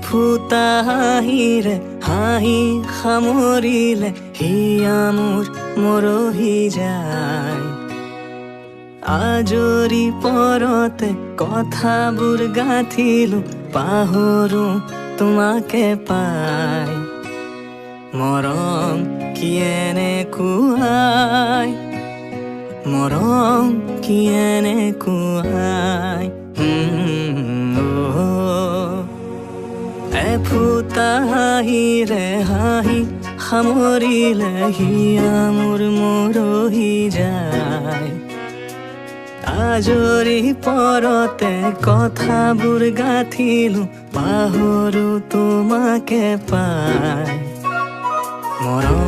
এফুটা হাঁহিৰে হাঁহি সামৰিলে হিয়া মোৰ মৰহি যায়। আজৰি পৰতে কথাবোৰ গাঁঠিলো, পাহৰো তোমাকে পাই। মৰম কি এনেকুৱাই, মৰম কি এনেকুৱাই। এফুটা হাঁহিৰে হাঁহি সামৰিলে হিয়া মোৰ মৰহি যায়। আজৰি পৰতে কথাবোৰ গাঁঠিলো, পাহৰো তোমাকে পাই। মৰম